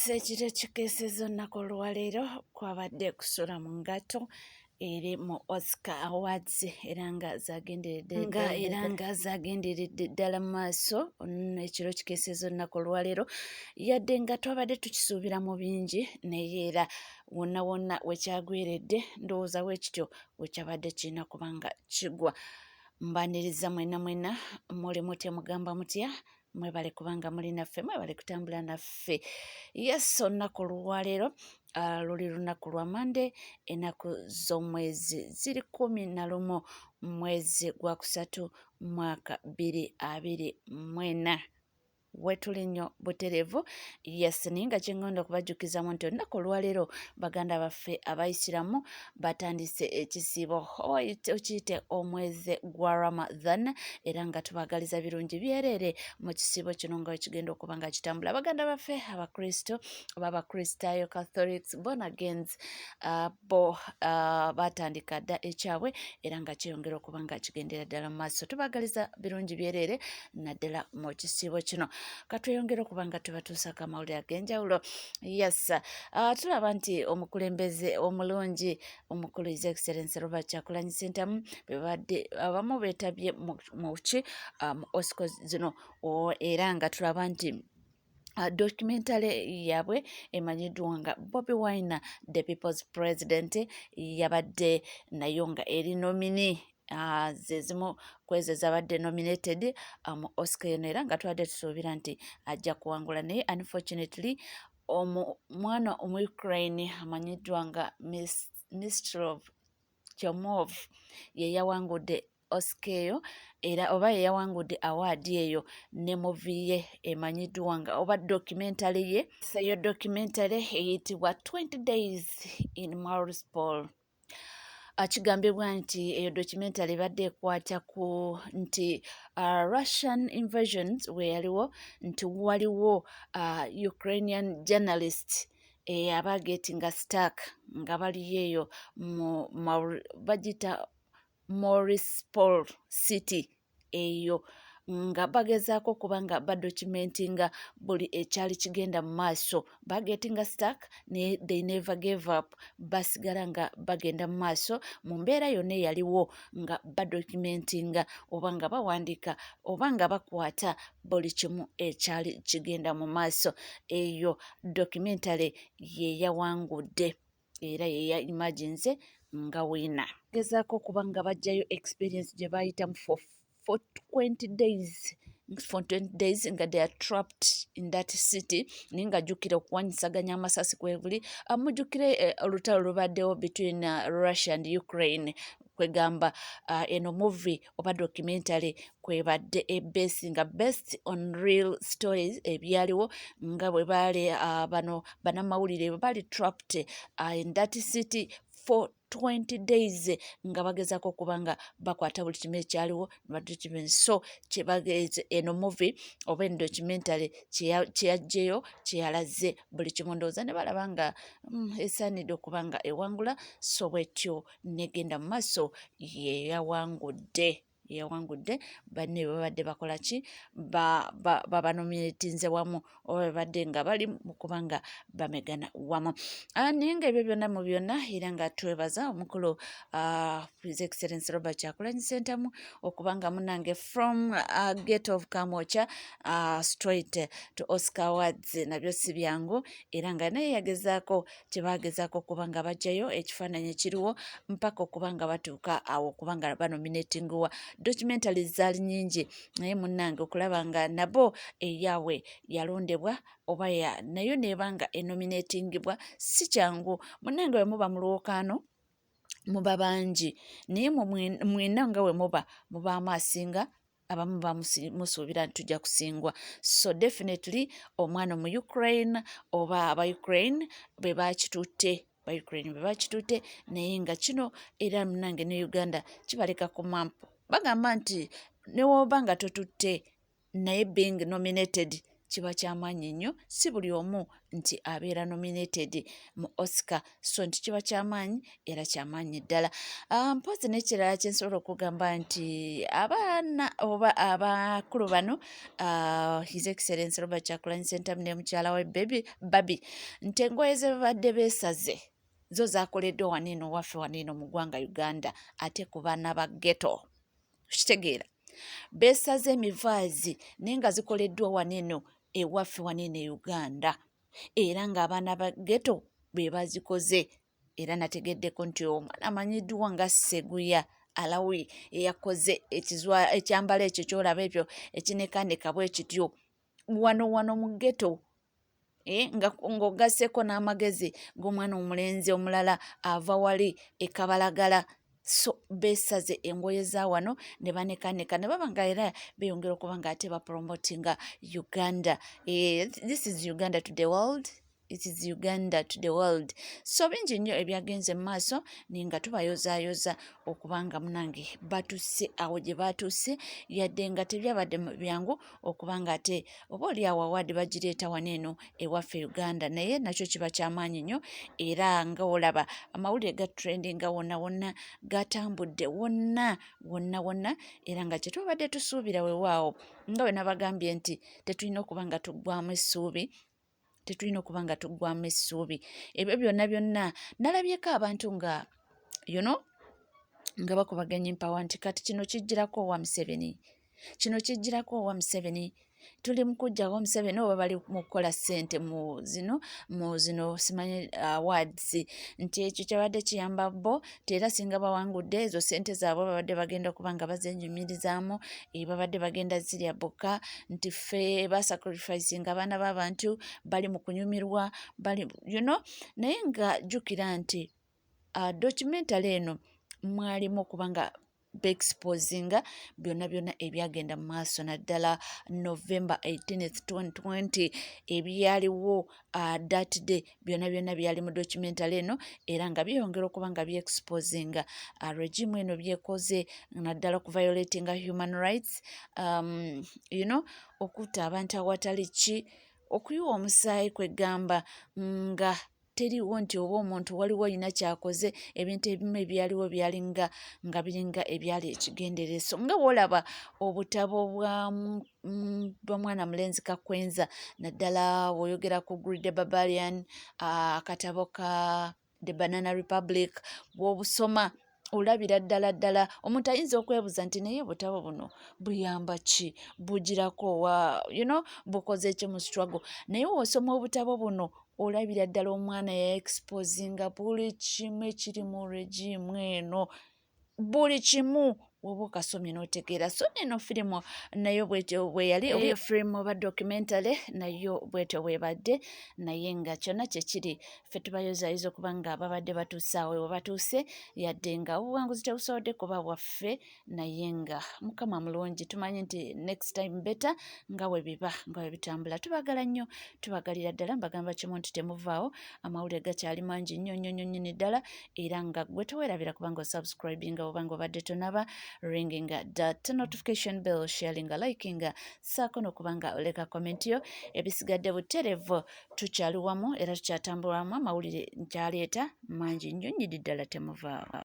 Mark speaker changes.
Speaker 1: Ekiro ekikeesezza olunaku olwaleero kwabadde kusula mu ngatto eri mu Oscar Awards era nga zagenderedde ddala mu maaso. Ekiro kikeesezza olunaku olwaleero, yadde nga twabadde tukisuubira mu bingi, naye era wonna wonna wekyagweredde, ndowooza bwe kityo wekyabadde kirina kuba nga kigwa. Mbaniriza mwenna mwenna, muli mutya? Mugamba mutya? Mwebale kubanga muli naffe, mwebale kutambula naffe. Yes, olunaku olwaleero luli lunaku lwa Mande, ennaku z'omwezi ziri 11, mwezi gwa kusatu, mwaka 2024. Wetuli nnyo butereevu. Yes, naye nga kyeŋŋenda okubajjukizamu nti olunaku olwaleero baganda baffe Abayisiramu batandise ekisiibo, okiyite omwezi gwa Ramadan, era nga tubaagaliza birungi byereere mu kisiibo kino nga wekigenda okuba nga kitambula. Baganda baffe Abakristo oba Abakristaayo, Catholics, born agains, bo batandika dda ekyabwe era nga kyeyongera okuba nga kigendera ddala mu maaso. Tubaagaliza birungi byereere naddala mu kisiibo kino. Katweyongere okuba nga tubatuusako amawulire ag'enjawulo. Yes, tulaba nti omukulembeze omulungi omukulu, His Excellence Robert Kyagulanyi Ssentamu, bebadde abamu beetabye mu ki mu Oscar zino, era nga tulaba nti documentary yaabwe emanyiddwa nga Bobi Wine the People's President yabadde nayo nga eri nominee, ze zimu ku ezo zabadde nominated mu Oscar eno, era nga tubadde tusuubira nti ajja kuwangula. Naye unfortunately omwana Omuukraine amanyiddwa nga Miroslav Chomov ye yawangudde Oscar eyo, era oba ye yawangudde award eyo ne movie ye emanyiddwa nga oba documentary ye, eyo documentary eyitibwa 20 Days in Mariupol. Kigambibwa nti eyo documentary ebadde ekwata ku nti Russian invasions we yaliwo, nti waliwo Ukrainian journalist aba gettinga stuck nga baliyo eyo mu bagiyita Mariupol city eyo, nga bagezaako okuba nga badocumentinga buli ekyali kigenda mu maaso. Bagettinga stuck naye they never gave up, basigala nga bagenda mu maaso mu mbeera yonna eyaliwo, nga badocumentinga oba nga bawandiika oba nga bakwata buli kimu ekyali kigenda mu maaso. Eyo documentary ye yawangudde era yeya emerginze nga winner. Gezaako okuba nga bajjayo experience gye bayitamu for 20 days, for 20 days nga they are trapped in that city. Naye nga jjukira okuwanyisaganya amasasi kwebuli, mujjukire olutalo lubaddewo between Russia and Ukraine. Kwegamba eno movie oba documentary kwebadde ebase nga based on real stories ebyaliwo, nga bwe baali bano bannamawulire bali trapped in that city for 20 days, nga bagezaako okuba nga bakwata buli kimu ekyaliwo. So eno movie oba eno documentary kyeyajjeyo kyeyalaze buli kimu, ndowooza ne balaba nga esaanidde okuba nga ewangula. So bwetyo negenda mu maaso, yeyawangudde, yawangudde. Banne babadde bakola ki? Babanominatinze wamu oba babadde nga bali mu kuba nga bamegana wamu. Naye nga ebyo byonna mu byonna, era nga twebaza omukulu His Excellence Robert Kyagulanyi Ssentamu okuba nga munange from gate of Kamwokya straight to Oscar Awards, nabyo si byangu. Era nga naye yagezaako kyebagezaako okuba nga bajjayo ekifaananyi ekiriwo mpaka okuba nga batuuka awo okuba nga banominatingiwa. Documentary zaali nnyingi, naye munnange okulaba nga nabo eyaabwe yalondebwa oba nayo neeba nga enominatingibwa si kyangu. Munnange, bwe muba mu lwokaano muba bangi, naye mwenna nga bwe muba mubaamu asinga, abamu bamusuubira nti tujja kusingwa. So definitely omwana mu Ukraine oba aba Ukraine be bakitutte, ba Ukraine be bakitutte. Naye nga kino era munange ne Uganda kibaleka ku map. Bagamba nti newoba nga totutte, naye being nominated. Kiba kyamaanyi nnyo, si buli omu nti abeera nominated mu Oscar, so nti kiba kyamaanyi era kyamaanyi ddala. Mpozi n'ekirala kyensobola okugamba nti abaana oba abakulu bano, His Excellence Robert Kyagulanyi Ssentamu ne mukyala we Baby Barbie, nti engoye ze babadde beesaze zo zakoleddwa wano eno waffe, wano eno mu ggwanga Uganda, ate ku baana ba ghetto. Kitegeera, beesaze emivaazi naye nga zikoleddwa wano eno ewaffe, wano eno e Uganda, era ng'abaana ba ghetto be bazikoze. Era nategeddeko nti omwana amanyiddwa nga Seguya Alawi eyakoze ekyambalo ekyo kyolaba, ebyo ekinekaneka bwe kityo wano wano mu ghetto, nga ng'ogasseeko n'amagezi g'omwana omulenzi omulala ava wali e Kabalagala. So beesaze engoye za wano ne banekaneka ne baba nga era beeyongera okuba nga ate bapromotinga Uganda. This is Uganda to the world, it is Uganda to the world. So bingi nnyo ebyagenze mu maaso, naye nga tubayozaayoza okubanga munange batuuse awo gye batuuse, yadde nga tebyabadde byangu okubanga ate oba oli awo award bagireeta wano eno ewaffe Uganda, naye nakyo kiba kyamaanyi nnyo. Era nga olaba amawulire ga trendinga wonna wonna, gatambudde wonna wonna wonna, era nga kyetwabadde tusuubira. Weewaawo nga bwe nabagambye nti tetulina okuba nga tuggwamu essuubi, tetulina okuba nga tuggwamu essuubi. Ebyo byonna byonna nalabyeko abantu nga nga bakubaganya empawa nti kati kino kijjirako owa Museveni, kino kijjirako owa Museveni, tuli mu kuggyawo Museveni oba bali mu kukola ssente mu zino simanyi awards, nti ekyo kyabadde kiyamba bo, ti era singa bawangudde ezo ssente zaabwe babadde bagenda okuba nga bazenyumirizaamu, babadde bagenda zirya bokka, nti ffe basacrificing abaana b'abantu bali mu kunyumirwa bali. Naye nga jjukira nti documentary eno mwalimu okuba nga beexposinga byonna byonna ebyagenda mu maaso, naddala November 18 2020, ebyaliwo that day byonna byonna byali mu documentary eno, era nga byeyongera okuba nga byexposinga regime eno byekoze, naddala okuviolatinga human rights, okutta abantu awatali ki, okuyiwa omusaayi, kwegamba nga teriwo nti oba omuntu waliwo olina kyakoze. Ebintu ebimu ebyaliwo byalinga nga biringa ebyali ekigendereso, nga bwolaba obutabo bwa mwana mulenzi Kakwenza, naddala bw'oyogera ku Greed the Barbarian, akatabo ka The Banana Republic, bw'obusoma olabira ddala ddala omuntu ayinza okwebuuza nti naye obutabo buno buyamba ki, bugirako wa, bukoze ki mu struggle? Naye w'osoma obutabo buno olabira ddala omwana ya exposinga buli kimu ekiri mu regime eno, buli kimu woba okasomye n'otegeera. So neno firimu nayo bwetyo bwe yali, eyo firimu oba documentary nayo bwetyo bwebadde, naye nga kyonna kyekiri, ffe tubayozaayoza okuba nga babadde batuuse awo we batuuse, yadde nga obuwanguzi tebusobodde kuba bwaffe, naye nga Mukama mulungi, tumanyi nti next time better, nga bwe biba nga bwe bitambula. Tubagala nnyo, tubagalira ddala. Mbagamba kimu nti temuvaawo, amawulire gakyali mangi nnyo nnyo nnyo nnyini ddala, era nga gwe teweerabira kubanga osubscribinga obanga obadde tonaba, ringinga that notification bell, sharinga, likinga, saako n'okuba nga oleka comment yo. Ebisigadde buterevu, tukyali wamu era tukyatambula wamu, amawulire nkyaleeta mangi nnyo nnyini ddala, temuvaawo.